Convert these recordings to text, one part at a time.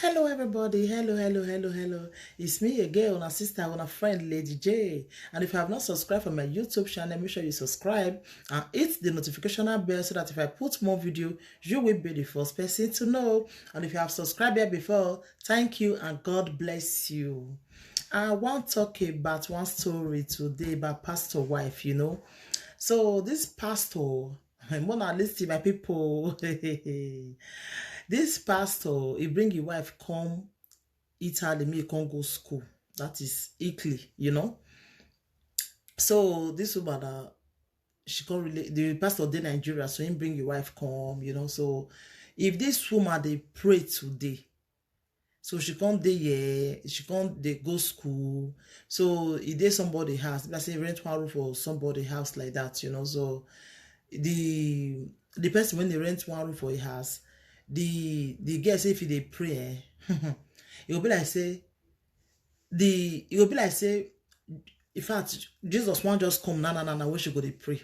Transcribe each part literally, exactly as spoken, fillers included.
Hello, everybody. Hello, hello, hello, hello. It's me again, una sister, una friend, Lady J. And if you have not subscribed for my YouTube channel, make sure you subscribe and hit the notification bell so that if I put more video, you will be the first person to know. And if you have subscribed here before, thank you and God bless you. I want to talk about one story today about pastor wife, you know. So this pastor, Mona, listen, my people. This pastor, he bring his wife come Italy, me come go school. That is Italy, you know. So this woman, uh, she come relate. The pastor dey Nigeria, so he bring his wife come, you know. So if this woman dey pray today, so she come dey here, she come dey go school. So e dey somebody house. Like say rent one room for somebody house like that, you know. So the the person when they rent one room for a house, the the girl say if they pray, eh, it will be like say the it will be like say, in fact, Jesus wan just come na na na na when she go dey pray.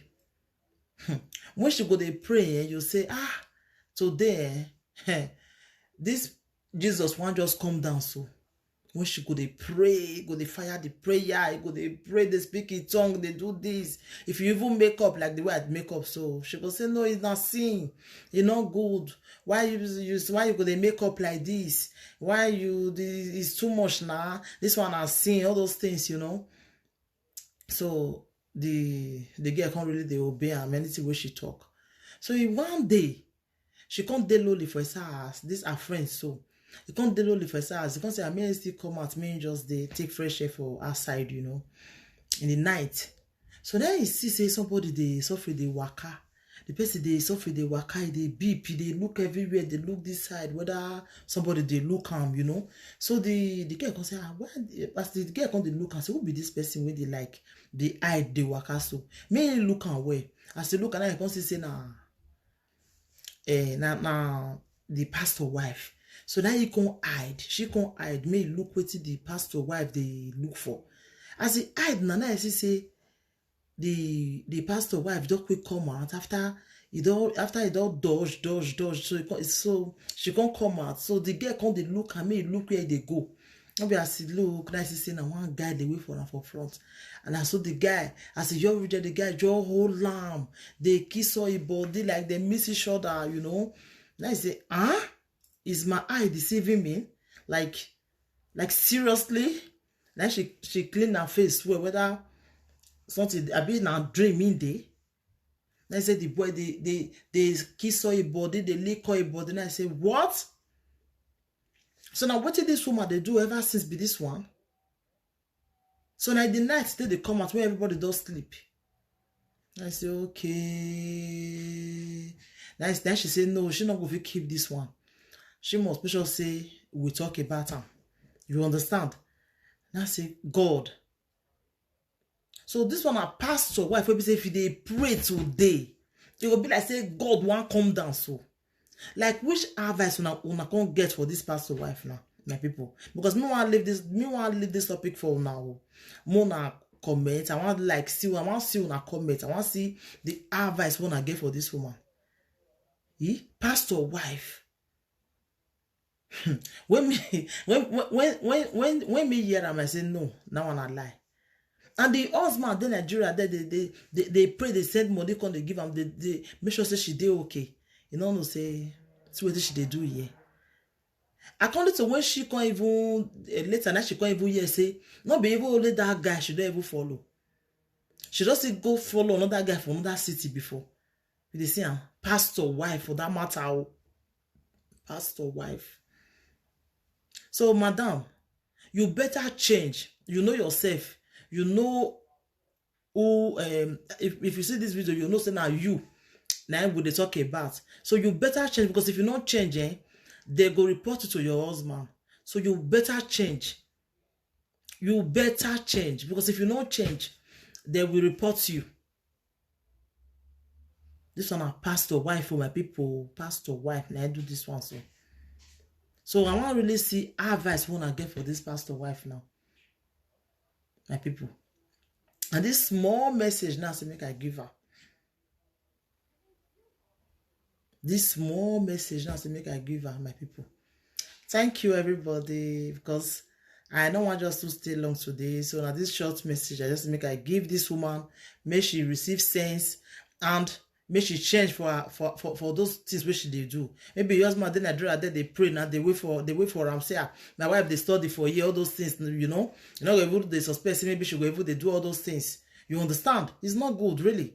Hmm. When she go dey pray, eh, you say, ah, today, eh, this Jesus wan just come down so. When she go dey pray, go dey fire the prayer, e go dey pray, dey speak in tongue, dey do this. If you even make up like the way I make up, so she go say, no, it's not sin. E no good. Why you, you why you go dey make up like this? Why you this is too much now? This one na sin, all those things, you know. So the the girl can't really dey obey am anything wey she talk. So in one day, she can't dey lonely for his house. This her friend so. He can't dey lonely for his house. He can't say, I may still come out, may just dey take fresh air for outside, you know, in the night. So then he see say somebody dey suffer, dey waka. The person dey suffer, dey waka, e dey beep, e dey look everywhere, dey look this side, whether somebody dey look am, you know. So the the girl come say, ah, why? As the girl come dey look am, say, who be this person wey dey like dey hide, dey waka so? May he look am well. As he look am, now he come see say na eh, na na the pastor wife. So now he come hide. She come hide. May he look wetin the pastor wife dey look for. As he hide, na now I see say the the pastor wife don quick come out after he don after he don dodge dodge dodge. So he come, so she come come out. So the girl come dey look am, may he look where he dey go. No be as he look, now he see say na one guy dey wait for am for front. And I saw the guy, as he just reach there, the guy just hold am, dey kiss all him body like they miss each other, you know. Now he say, huh? Is my eye deceiving me? Like, like seriously? Now she she clean her face well, whether something I be now dreaming day. Now he say the boy they they they kiss all him body, they lick all him body. Now I say, what? So now what did this woman they do ever since be this one? So now the night they they come out where everybody does sleep. I say, okay. Now, it's- then she say, no, she not going to keep this one. She must make sure say we talk about am. You understand? Now I say, God. So this one, a pastor wife, wey be say if they pray today, it will be like say God wan come down so. Like which advice una una come get for this pastor wife now, my people? Because me wan leave this, me wan leave this topic for now. More na comment. I want like see, I want see una comment. I want see the advice una get for this woman. Eh? Pastor wife. When me when when when when when me hear am, I say no, that one a lie. And the husband dey Nigeria, they they they they, they pray, they send money, come they give am, they they make sure say she dey okay. You know, no say see what she they do here. According to when she can't even uh, later now she can't even hear say not be even only that guy she don't even follow. She just still go follow another guy from another city before. You dey see am, pastor wife for that matter. Oh. Pastor wife. So, madam, you better change. You know yourself. You know who um if, if you see this video, you know say now you now we they talk about. So you better change, because if you not change, eh, they go report it to your husband. So you better change. You better change, because if you not change, they will report you. This one a pastor wife for my people. Pastor wife, now I do this one so. So I want really see advice one I get for this pastor wife now. My people. And this small message now say make I give her. This small message now say make I give her, my people. Thank you, everybody, because I don't want just to stay long today. So now this short message, I just make I give this woman, may she receive sense and may she change for her, for, for, for those things which she dey do. Maybe your husband then I do that they pray now, they wait for they wait for am. Say, ah, my wife they study for you, all those things, you know. You know, even they suspect say maybe she go even they do all those things. You understand? It's not good, really.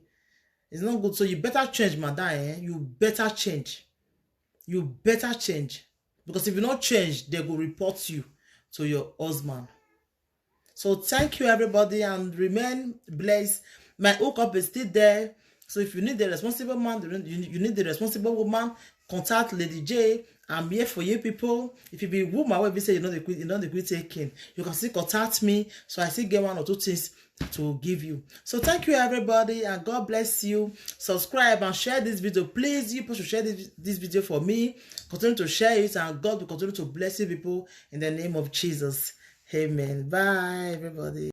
It's not good. So you better change, madam. Eh? You better change. You better change. Because if you not change, they go report you to your husband. So thank you, everybody, and remain blessed. My hookup is still there. So if you need a responsible man, you need, you need a responsible woman, contact Lady J. I'm here for you people. If you be woman, where we say you know the quit, you know the quit taking, you can still contact me. So I still get one or two things to give you. So thank you, everybody, and God bless you. Subscribe and share this video. Please, you people should share this, this video for me. Continue to share it, and God will continue to bless you people in the name of Jesus. Amen. Bye, everybody.